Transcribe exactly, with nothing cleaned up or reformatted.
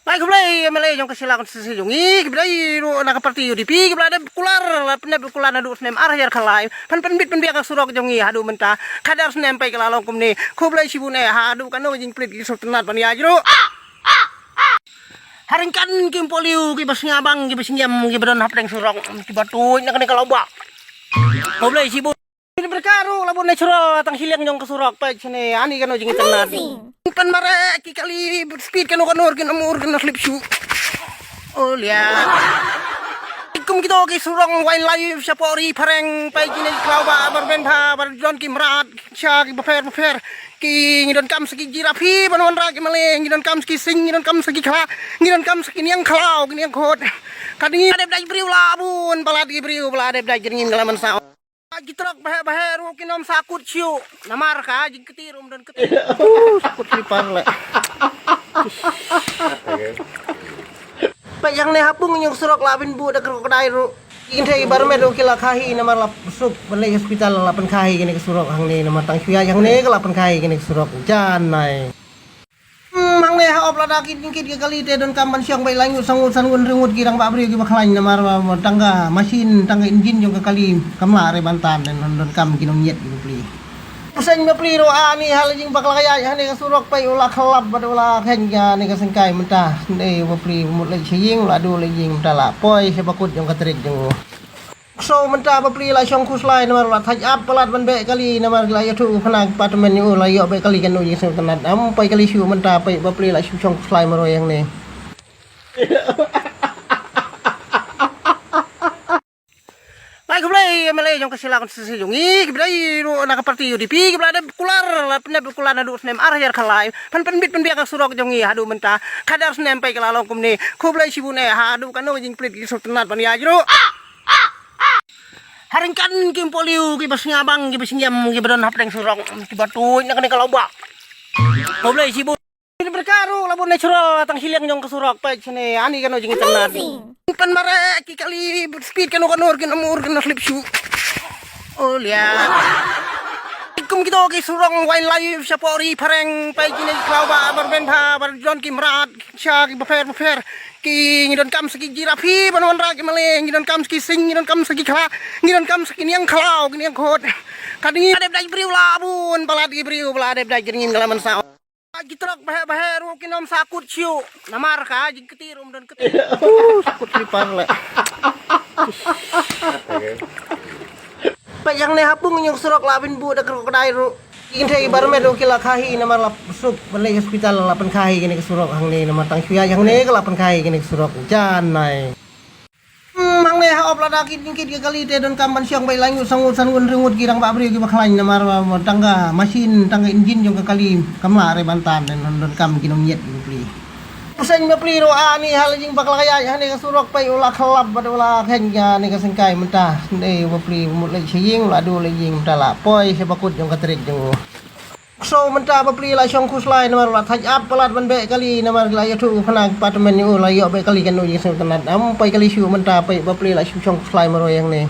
Bai khublei M L A jong ka Shillong Constituency jong ngi, ki bdai ruh na ka party U D P, ki ba la dep kular, la pynep kular naduh snem ar hajar khatlai, pynbit pynbiang ka surok jong ngi haduh mynta, khadar snem peit ka la long kumne, khublei shibun eh, haduh kano jingpynleit ki sultanat ban ïa jruh. Ha ryngkat ki ym polio, ki ba sngewbang, ki ba sngiam, ki ba don hapdeng surok, ki ba tuid na kane ka lawbah. Khublei shibun. Ki byrka ruh la bun natural, tang shiliang jong ka surok, peit shane, ani kano jingtynat. Pynmareh ki kali, speed kano kano, kin amur, kin slip shu. Olia. Kum kito ki surok wildlife, shapoh ri phareng, peit kine ki khlaw ba, bar ben pha, bar jon ki mrad, sha ki bapher bapher. Ki ngi donkam sa ki jirafi, ban wanrah ki male, ngi donkam sa ki sing, ngi donkam sa ki khla, ngi donkam sa ki niang khlaw, ki niang khot. Ka dei ngi ba la dep dait briew la bun, palat ki briew, ba la dep dait, ki dei ngi la man sa. Ki trok baheh baheh ruh kin ym sa kut shuh. Namar ka jingkti ruh ym don kti. Uh, sa kut slipar leh. Peit hangne ha pung jong ka surok la pynbuh da krokodil ruh. Ki kynthei ba rmet ruh ki la kha hi namar la suk ban leit hospital, la pynkha hi kane ka surok hangne, namar tang shu ïaid hangne ka la pynkha hi kane ka surok. Janai. Hmm, hangne ha op lada kit kit ki kali te donkam ban shong beit lai ngut, saw ngut, san ngut, hynriew ngut ki rangbah briew ki ba khlaiñ namar ba, ba tang ka machine, tang ka engine jong ka kali kam lah re ban tan, te donkam ki nongñiat ki bapli. Pyrshah bapli ruh ani ha la jingbakla ka ïaid hane ka surok, peit u la khlap bad u la kheiñ kane ka syngkai mynta. Hynrei bapli mut leit sha ïing, u la duh leit ïing mynta, la poi sha bakut jong ka trik jong u. Ksew mynta bapli la shong khuslai namar la thait ap palat ban beh kali, namar la ïathuh u khana ki patmen ïa u la ïoh beh kali, kano jingsngewtynnat. Ym poi kali shuh mynta, peit bapli la shu shong khuslai marwei hangne. Bai khublei M L A jong ka Shillong Constituency jong ngi, ki bdai ruh na ka party U D P, ki ba la dep kular, la pynep kular naduh snem ar hajar khatlai, pynbit pynbiang ka surok jong ngi haduh mynta, khadar snem peit ka la long kumne. Khublei shibun eh, haduh kano jingpynleit ki sultanat ban ïa jruh. Ha ryngkat ki ym polio, ki ba sngewbang, ki ba sngiam, ki ba don hapdeng surok, ki ba tuid na kane ka lawbah. Khublei shibun. Ki byrka ruh la bun natural, tang shiliang jong ka surok, peit shane, ani kano jingtynat. Pynmareh ki kali, speed kano kano, kin amur, kin slip shu. Olia. Kum kito ki surok wildlife, shapoh ri phareng, peit kine ki khlaw ba, bar ben pha, bar jon ki mrad, sha ki bapher bapher. Ki ngi donkam sa ki jirafi, ban wanrah ki male, ngi donkam sa ki sing, ngi donkam sa ki khla, ngi donkam sa ki niang khlaw, ki niang khot. Ka dei ngi ba la dep dait briew la bun, palat ki briew ba la dep dait, ki dei ngi la man sa. Ki trok baheh baheh ruh kin ym sa kut shuh. Namar ka jingkti ruh ym don kti. Uh, sa kut slipar leh. Peit hangne ha pung jong ka surok la pynbuh da krokodil ruh. Ki kynthei ba rmet ruh ki la kha hi namar la suk ban leit hospital, la pynkha hi kane ka surok hangne, namar tang shu ïaid hangne ka la pynkha hi kane ka surok. Janai. Hmm, hangne ha op lada kit kit ki kali te donkam ban shong beit lai ngut, saw ngut, san ngut, hynriew ngut ki rangbah briew ki ba khlaiñ namar ba, ba tang ka machine, tang ka engine jong ka kali kam lah re ban tan, te donkam ki nongñiat ki bapli. Pyrshah bapli ruh ani ha la jingbakla ka ïaid hane ka surok, peit u la khlap bad u la kheiñ kane ka syngkai mynta. Hynrei bapli mut leit sha ïing, u la duh leit ïing mynta, la poi sha bakut jong ka trik jong u. Ksew mynta bapli la shong khuslai namar la thait ap palat ban beh kali, namar la ïathuh u khana ki patmen ïa u la ïoh beh kali, kano jingsngewtynnat. Ym poi kali shuh mynta, peit bapli la shu shong khuslai marwei hangne.